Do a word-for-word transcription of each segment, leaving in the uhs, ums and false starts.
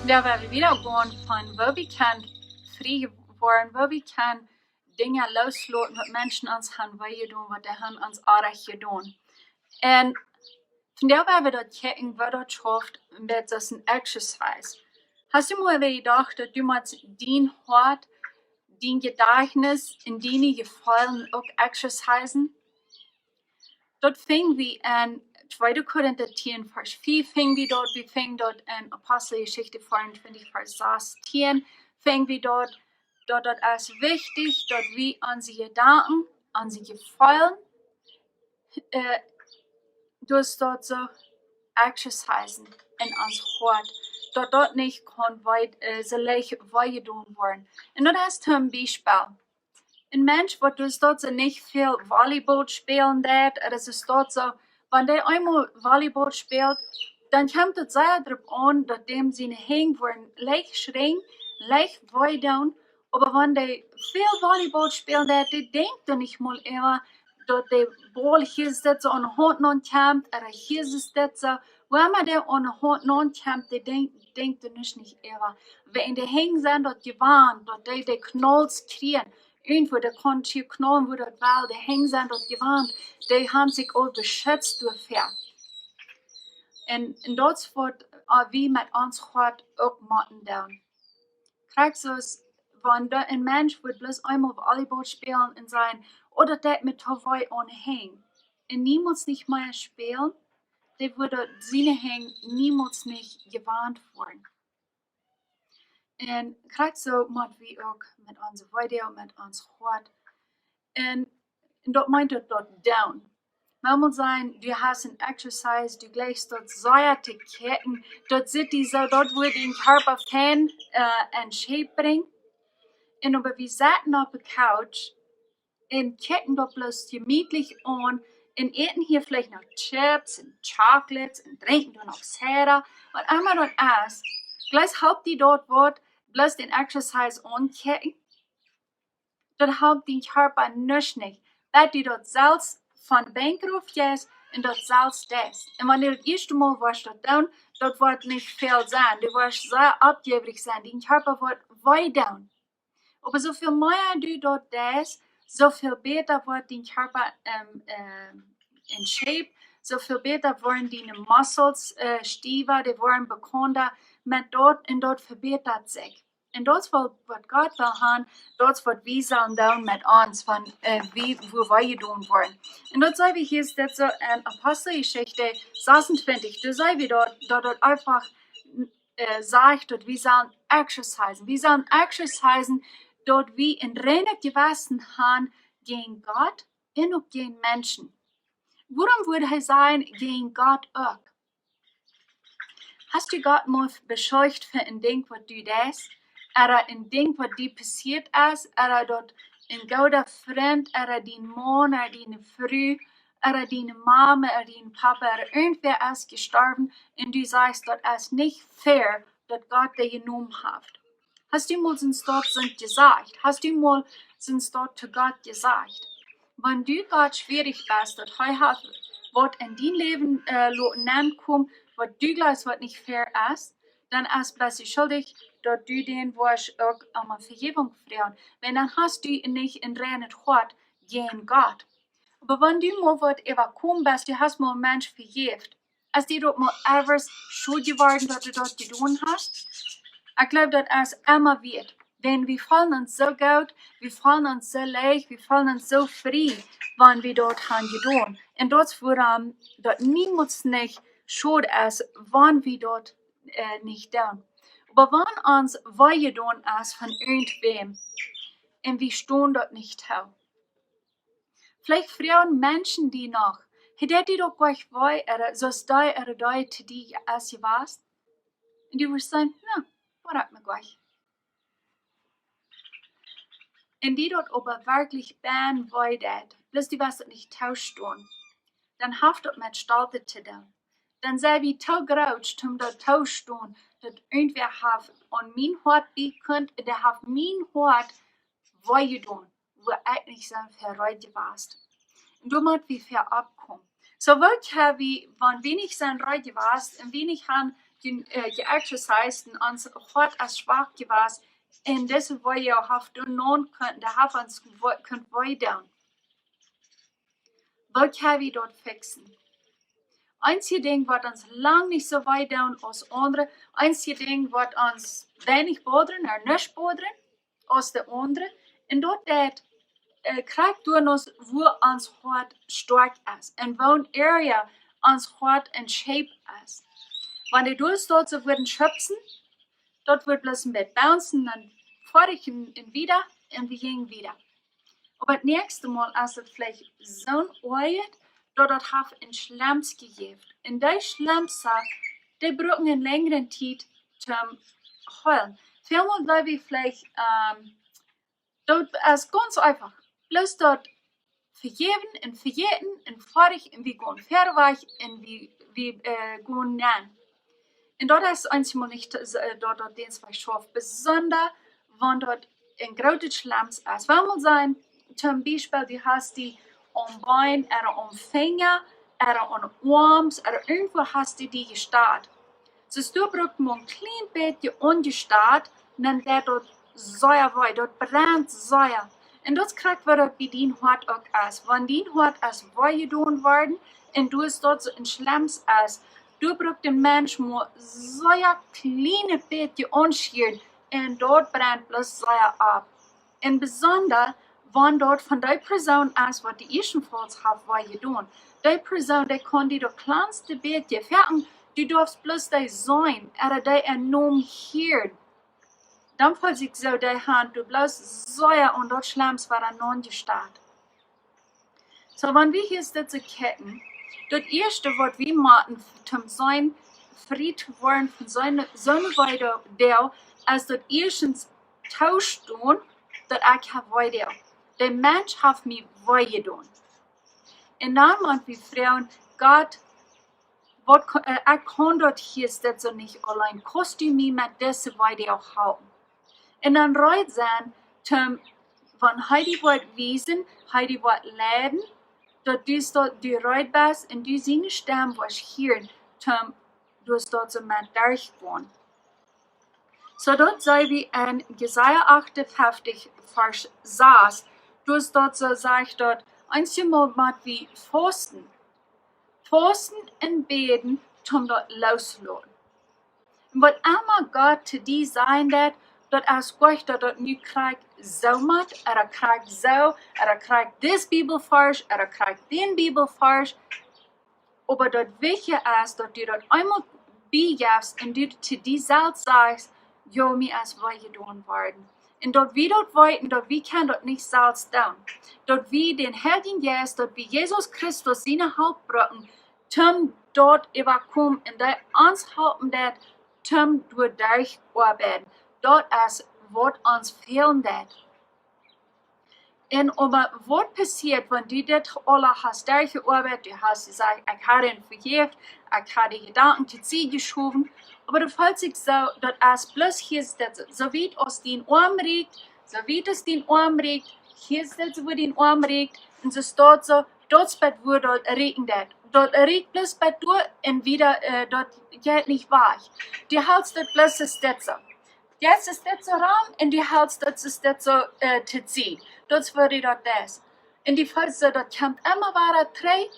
Jo, wie woaren wada gonen von woo wie kjennen frie woaren, woo wie kjennen Dinja loosloten, waut Menschen ons han wee jedonen, waut dee han ons oajch jedonen. Un vondoag woa wie daut kjikjen, woo daut schauft, un daut es een Exercise. Hast du mol jedocht, daut du motst dien Hoat, dien Jedajchtnis un diene Jefeelen uk exercisen? Daut finj wie en tweede Korinta tieen, Varsch fief finj wie daut, wie finjen daut en Aposteljeschicht veeauntwintich, Varsch sastieen, finj wie daut, daut daut es wichtich, daut wie onse Jedanken, onse Jefeelen, äh, daut daut soo exercisen en ons Hoat, daut daut nich kaun wee, äh, soo leicht wee jedonen woaren. Un daut es toom Biespel een Mensch, waut daut soo nich väl Volleyball spälen deit, ooda daut soo, wan dee eemol Volleyball spält, dan kjemt et sea doaropp aun, daut däm siene Henj woaren leicht schrinj, leicht wee doonen, oba wan dee väl Volleyball spälen deit, dee denkjt doa nich mol äwa, daut de Baul hia sitt, soo aun de Haunt naun kjemt, ooda hia sitt soo, wua emma dee aun de Haunt naun kjemt, dee denkjt, denkjt doa nich, nich äwa. Wan de Henj sent daut jewant, daut dee de Knauls kjrieen, irjentwua, dee kaun hia knauen, wua daut well, de Henj sent daut jewant, dee han sikj aul beschitzt doafäa. Un, un daut es waut, äh, wie met ons Hoat uk motten doonen. Krakjt soo aus wan doa een Mensch wudd bloos eemol Volleyball spälen un sajen, oh, daut deit mie too wee aun de Henj, un niemols nich mea spälen, dee wudd siene Henj niemols nich jewant woaren. Un krakjt soo mott wie uk met onse Weedoag, met ons Hoat. Un, un daut meent daut, daut doonen. Mau mol sajen, du hast een Exercise, du jlikjst daut sea to kjikjen, daut sitt die soo, daut wudd dien Kjarpa fein, äh, en shape brinjen. Un oba wie sitten opp de Couch un kjikjen daut bloos jemietlich aun un äten hia veleicht noch Chips un Chocolates un drinkjen dan noch Soda, waut emma daut es. Jlikjst halpt die daut waut, bloos dän Exercise aunkjikjen? Daut halpt dien Kjarpa nuscht nich. Bat du daut selfst von de Benkj rauf jeist un daut selfst deist. Un wan du daut ieeschte Mol woascht daut doonen, daut woat nich väl sennen. Du woascht sea oppjäwrich sennen. Dien Kjarpa woat wee doonen. Oba soo väl mea du daut deist, soo väl bäta woat dien Kjarpa, ähm, ähm, en shape, soo väl bäta woaren diene Muscles, äh, stiewa, dee woaren bekaunda met daut un daut vebätat sikj. Un daut es waut, waut Gott well han, daut es waut wie sellen doonen met ons, von, äh, wie, woo wie jedonen woaren. Un daut seenen wie hia, daut soo en Aposteljeschicht sasuntwintich, doa seenen wie daut, daut daut eefach, äh, sajcht, daut wie sellen exercisen. Wie sellen exercisen, daut wie een reinet Jewessen han jäajen Gott un uk jäajen Menschen. Wuarom wudd hee sajen, jäajen Gott uk? Hast du Gott mol beschuldicht fa een Dinkj, waut du deist? Ooda een Dinkj, waut die passieet es? Ooda daut een gooda Frint, ooda dien Maun, ooda diene Fru, ooda diene Mame, ooda dien Papa, ooda irjentwäa es jestorwen un du sajchst, daut es nich fair, daut Gott dee jenomen haft? Hast du mol soont daut soont jesajcht? Hast du mol soont daut to Gott jesajcht? Wan du Gott schwierich best, daut hee haft waut en dien Läwen, äh, loten nenkomen, waut du jlikjst, waut nich fair es, dan es, best du schuldich, daut du dän woascht uk om Vejäwunk froagen. Wiels dan hast du nich een reinet Hoat jäajen Gott. Oba wan du mol waut äwakomen best, du hast mol een Mensch vejäft, es die daut mol ever schult jeworden, daut du daut jedonen hast? Ekj jleew, daut es emma wieet. Wiels wie feelen ons soo goot, wie feelen ons soo leicht, wie feelen ons soo frie, wan wie daut han jedonen. Un daut es wuarom daut niemols nich schod es, wan wie daut, äh, nich doonen. Oba wan ons wee jedonen es von irjentwäm un wie stonen daut nich too, veleicht froagen Menschen die noch, hee, deit die daut goanich wee, ooda soo aus dee ooda dee to die es jewast? Un du wurscht sajen, na, waut ekj mie goanich. Un die daut oba werkjlich bennen wee deit, bloos du west daut nich toostonen, dan haft daut met Stolt to doonen. Dan sent wie too groot, om daut toostonen, daut irjentwäa haft aun mien Hoat bie kunt, dee haft mien Hoat wee jedonen, wua ekj nich soo fa reed jewast. Un doa mott wie fa oppkomen. Soo waut ha wie, wan wie nich sent reed jewast un wie nich han ge-, äh, geexercised un ons Hoat es schwak jewast. Un dise Wee haft doa naun kunt, dee haft ons wo-, kunt wee doonen. Woo kjenn wie daut fixen? Eenje Dinj waut ons lang nich soo wee doonen aus aundre. Eenje Dinj waut ons weinich bodren, ooda nich bodren, aus de aundre. Un daut deit, äh, krakjt doa no, wua ons Hoat stoakj es. Un wua een area ons Hoat en shape es. Wan dee doa steit, soo wudden schubsen, daut wudd bloos een bät bouncen, dan foadich un, un wieda, un wie jinjen wieda. Oba daut näakjste Mol, aus daut veleicht soon Oajet, daut daut haft een Schlems jejäft. Un dee Schlems, dee brucken eene lenjre Tiet toom heelen. Välmol jleew wie veleicht, ähm, daut es gaunz eefach. Bloos daut vejäwen un vejäten un foadich un wie gonen wieda wajch un wie, wie, äh, gonen nenn. Un daut es eenjemol nich, äh, daut, daut Dinj waut schauft, besonda wan daut een grootet Schlems es. Wan wie sajen, toom Biespel, du hast die aum Been, ooda aum Finja, ooda aum Oarm, ooda irjentwua hast du die jestat. Soo, du bruckst mau een kjlien bät aunjestat, dan deit daut sea wee, daut brent sea. Un daut krakjt waut bie dien Hoat uk es. Wan dien Hoat es wee jedonen worden, un du hast daut soo een Schlems es, du bruckst dän Mensch mau sea kjlien bät aunschieren, un daut brent bloos sea auf. Un besonda, wan daut von dee Persoon es waut die ieeschtenfauls haft wee jedonen. Dee Persoon, dee kaun die daut kjlanste bät, foaken, du darfst bloos dee seenen, ooda dee enorm hieren. Dan feelt sikj soo dee Haunt, du bloos sea aun daut Schlems waut aunjestat. Soo, wan wie hia sitten kjikjen, daut ieeschte waut wie motten toom sennen, frie to woaren von soone, soone Wee, es daut ieeschtens toostonen, daut ekj hab wee jedonen. De Mensch haft mie wee jedonen. Un dan mott wie froagen, Gott, waut ko-, äh, ekj kaun daut hia sitten soo nich auleen. Kaust du mie met dise Wee halpen? Un dan reed sennen, toom, wan hee die woat wiesen, hee die woat leiden, daut du soo, du reed best un du siene Stemm woascht hieren, toom, du soo met derchgonen. Soo daut see wie en Jesaja achtunfeftich, Varsch sas, du soo sajcht daut, eenjemol mott wie fausten. Fausten un bäden, toom daut loosloten. Un waut emma Gott to die sajen deit, daut es goot, daut daut nu krakjt soo mott, ooda krakjt soo, ooda krakjt dis Bibelvarsch, ooda krakjt dän Bibelvarsch. Oba daut Wichtje es, daut du daut eemol biejefst un du to die selfst sajchst, jo, mie es wee jedonen worden. Un daut wie daut weeten, daut wie kjennen daut nich selfst doonen. Daut wie dän Heiljen Jeist, daut wie Jesus Christus siene Help brucken, toom daut äwakomen un dee ons halpen deit, toom doaderch oabeiden. Daut es waut ons fälen deit. Un oba waut passieet, wan du dit aula hast derchjeoabeit, du hast jesajcht, ekj hab am vejäft, ekj hab de Jedanken to Sied jeschowen, oba du feelst sikj soo, daut es bloos hia, daut soo wiet aus dien Oarm rieekjt, soo wiet aus dien Oarm rieekjt, hia es daut soo wiet dien Oarm rieekjt, un soo steit soo, daut es bat wua daut rieekjen deit. Daut rieekjt bloos bat doa un wieda, äh, daut jeit nich wajch. Du halst daut bloos aus dit soo. Jetzt es dit soo rom un du halst daut, es dit soo, äh, to Sied. Daut es woo du daut deist. Un du feelst soo, daut kjemt emma wada trigj.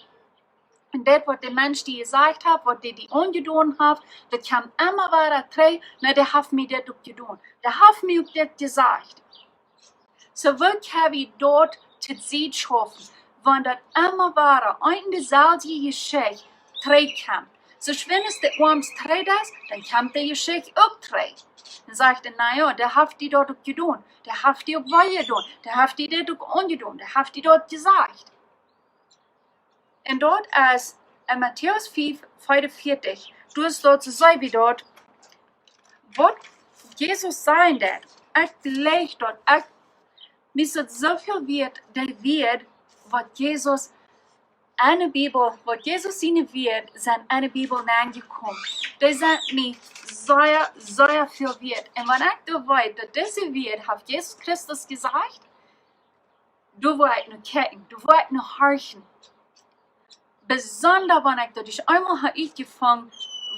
Un dit waut de Mensch die jesajcht haft, waut dee die aunjedonen haft, daut kjemt emma wada trigj. Na, dee haft mie dit uk jedonen. Dee haft mie uk dit jesajcht. Soo, woo kjenn wie daut to Sied schaufen, wan daut emma wada een un deeselwje Jeschicht trigjkjemt? Soo schwind aus de Oarm trigj es, dan kjemt de Jeschicht uk trigj. Dan sajcht hee, na jo, dee haft die daut uk jedonen, dee haft die uk wee jedonen, dee haft die dit uk aunjedonen, dee haft die daut jesajcht. Un daut es en Matäus fief, veeaunvieetich, doa steit soo sea woo daut, waut Jesus sajen deed. Ekj jleich daut, ekj, mie es daut soo väl wieet, dee Wieed, waut Jesus en de Bibel, waut Jesus siene Wieed sent en de Bibel nenjekomen. Dee sent mie sea, sea väl wieet. Un wan ekj doa weet, daut dise Wieed haft Jesus Christus jesajcht, doa woa ekj no kjikjen, doa woa ekj no horchen. Besonda wan ekj daut ieescht eemol hab utjefungen,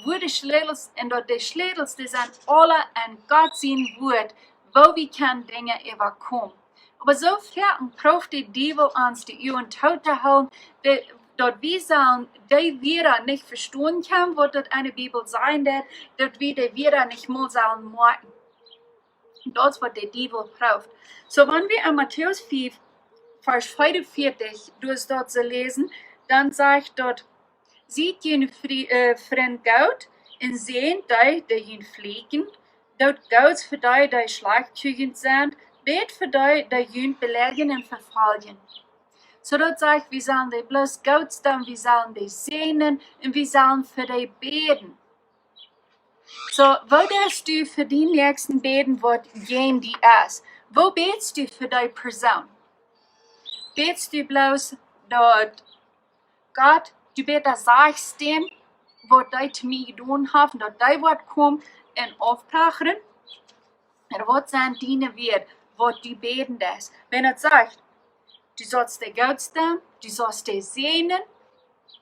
Wuat de Schlätels, un daut de Schlätels, dee sent aula en Gott sien Wuat, woo wie kjennen Dinja äwakomen. Oba soo foaken prooft de Diewel ons de Uagen toop to hoolen, de, daut wie sellen dee Wieed nich vestonen kjennen, waut daut en de Bibel sajen deit, daut wie dee Wieed nich mol sellen moakjen. Daut es waut de Diewel prooft. Soo, wan wie en Matäus fief, Varsch veeaunvieetich, doa daut soo läsen, dan sajcht daut: "Siet june Fri-, äh, Frind goot un säajent dee, dee junt fluchen, doot Goots fa dee, dee schlajcht to junt sent, bät fa dee, dee junt beleidjen un vefoljen." Soo daut sajcht, wie sellen dee bloos Goots doonen, wie sellen dee säajnen un wie sellen fa dee bäden. Soo, woo deist du fa dän Näakjsten bäden, waut jäajen die es? Woo bätst du fa dee Persoon? Bätst du bloos daut Gott, du bätst daut, sajchst dän, waut dee to mie jedonen haft, un daut dee woat komen un aufprachren? Ooda waut sent diene Wieed, waut du bäden deist? Wan et sajcht, du saust dee Goots doonen, du saust dee säajnen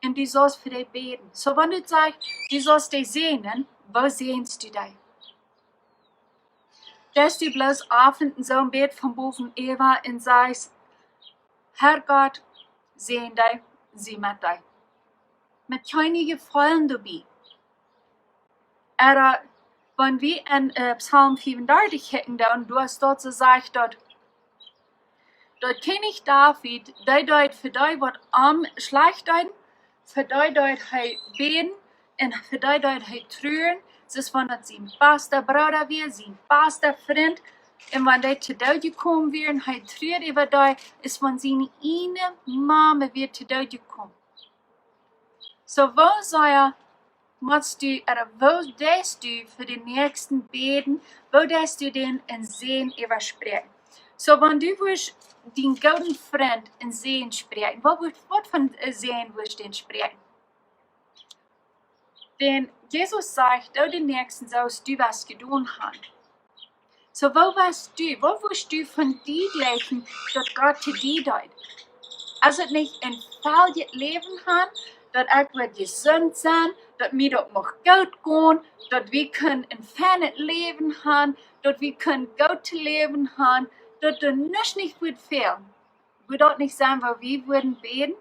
un du saust fa dee bäden. Soo, wan et sajcht, du saust dee säajnen, woo säajenst du dee? Deist du bloos oft soo een bät von bowen äwa un sajchst: "Herr Gott, säajen dee, sie met dee." Met kjeene Jefeelen doabie. Ooda, wan wie en, äh, Psalm fiefendartich kjikjen, dan doa sajcht daut, daut Kjennich David, dee deed fa dee, waut am schlajcht deeden, fa dee deed hee bäden un fa dee deed hee truren, soo aus wan daut sien basta Brooda wia, sien basta Frint. Un wan dee to Doot jekomen wia, hee truad äwa dee, soo aus wan siene ieejne Mame wia to Doot jekomen. Soo, woo sea motst du, ooda woo deist du fa dän Näakjsten bäden, woo deist du dän een Säajen äwaspräakjen? Soo, wan du wurscht dän gooden Frint een Säajen spräakjen, waut wurscht, waut fa een Säajen wurscht du dän spräakjen? Dan Jesus sajcht: "Doo dän Näakjsten soo aus du wurscht jedonen haben." Soo, woo wurscht du, woo wurscht du von die jlikjen, daut Gott to die deed? Es et nich een freiet Läwen haben, daut ekj woa jesunt sennen, daut mie daut mucht goot gonen, daut wie kjennen een feinet Läwen haben, daut wie kjennen goot to läwen haben, daut doa nuscht nich woat fälen? Wudd daut nich sennen, woo wie wudden bäden?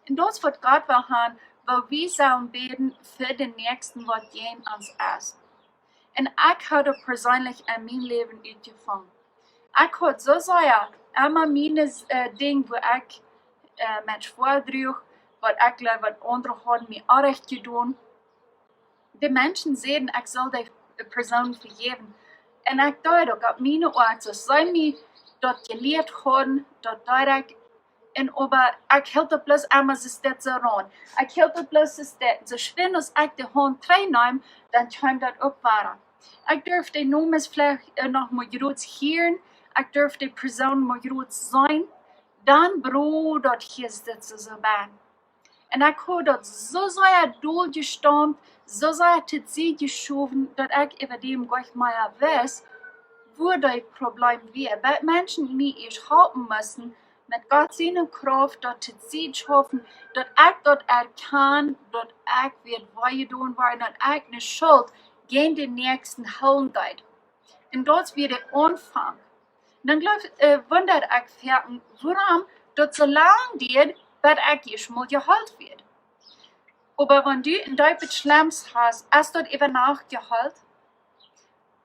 Un daut es waut Gott well haben, woo wie sellen bäden fa dän Näakjsten, waut jäajen ons es. Un ekj hab daut persenlich en mien Läwen utjefungen. Ekj haud soo sea emma miene, äh, Dinja, woo ekj, äh, met schwoa droag, waut ekj jleew, waut aundre hauden mie onrajcht jedonen. De Menschen säden, ekj saul dee Persoon vejäwen. Un ekj deed uk opp miene Oat, soo aus see mie daut jelieet hauden, daut deed ekj. Un oba ekj hilt daut bloos emma soo steit soo aun. Ekj hilt daut bloos soo steit. Soo schwind aus ekj de Haunt trigjneem, dan kjeem daut uk wada. Ekj durf de Nomes veleicht, äh, noch mau jrods hieren. Ekj durf de Persoon mau jrods seenen. Dan bruak daut Jeist soo, soo bie. Un ekj haud daut soo sea doljestaumt, soo sea to Sied jeschowen, daut ekj äwa däm goanich mea wist, woo daut Problem wia. Waut Menschen mie ieescht halpen musten, met Gott siene Krauft daut to Sied schaufen, daut ekj daut erkjand, daut ekj wia wee jedonen worden, daut ekj ne Schult jäajen dän Näakjsten hoolen deed. Un daut wia de Aunfank. Dan jleew, äh, wunda ekj foaken, wuarom daut soo lang diat, bat ekj ieescht mol jeheelt wia. Oba wan du een deepet Schlems hast, es daut äwa Nacht jeheelt?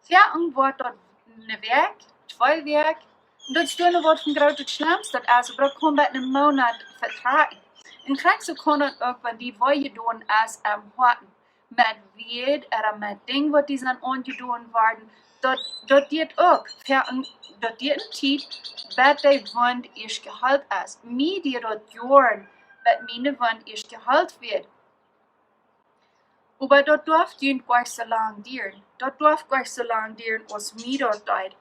Foaken woat daut ne Wäakj, twee Wäakj, un daut es dan waut fa een grootet Schlems daut es, oba daut kaun bat een Moonat vetrakjen. Un krakjt soo kaun daut uk, wan die wee jedonen es aum Hoaten, met Wieed ooda met Dinja, waut die sent aunjedonen worden, daut, daut diat uk, fa een, daut diat ne Tiet, bat de Wund ieescht jeheelt es. Mie diat daut Joaren, bat miene Wund ieescht jeheelt wia. Oba daut durf junt goanich soo lang dieren. Daut durf goanich soo lang dieren aus mie daut deed.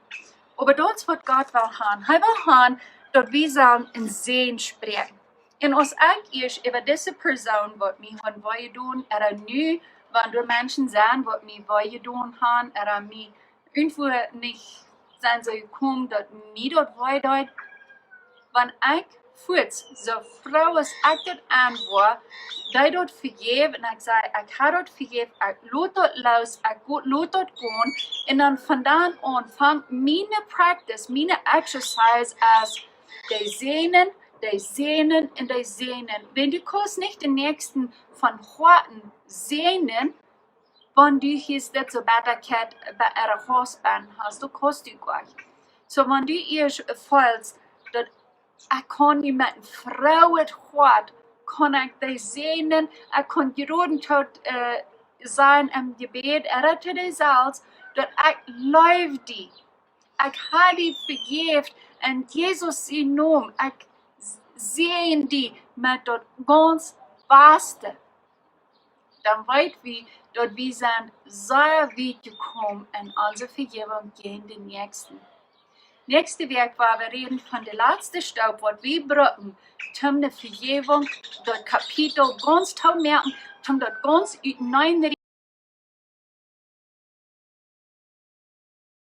Oba daut es waut Gott well haben. Hee well haben, daut wie sellen een Säajen spräakjen. Un aus ekj ieescht äwa dise Persoon, waut mie haud wee jedonen, ooda nu, wan doa Menschen sent, waut mie wee jedonen haben, ooda mie irjentwoo nich sent soo jekomen, daut mie daut wee deed, wan ekj fuats, soo froh aus ekj daut aun woa, dee daut vejäft un ekj saj, ekj ha daut vejäft, ekj lot daut loos, ekj lot daut gonen. Un dan von dan aun fang miene practice, miene exercise es dee säajnen, dee säajnen un dee säajnen. Wan du kaust nich dän Näakjsten von Hoaten säajnen, wan du hia dit soo Bittakjeit bie äa Haus best, hast du, kaust du nich. Soo wan du ieescht feelst daut ekj kaun nu met een frooet Hoat, kaun ekj dee säajnen, ekj kaun jroden daut sajen em Jebäd, ooda to dee selfst, daut ekj leew die, ekj ha die vejäft, en Jesus sien Nomen, ekj säajen die met daut gaunz baste. Dan weet wie daut wie sent sea wiet jekomen en onse Vejäwunk jäajen dän Näakjsten. Näakjste Wäakj woa wie räden von de latste Staup waut wie bruken toom de Vejäwunk, daut Kapitel gaunz toomoaken, toom daut gaunz utenaunda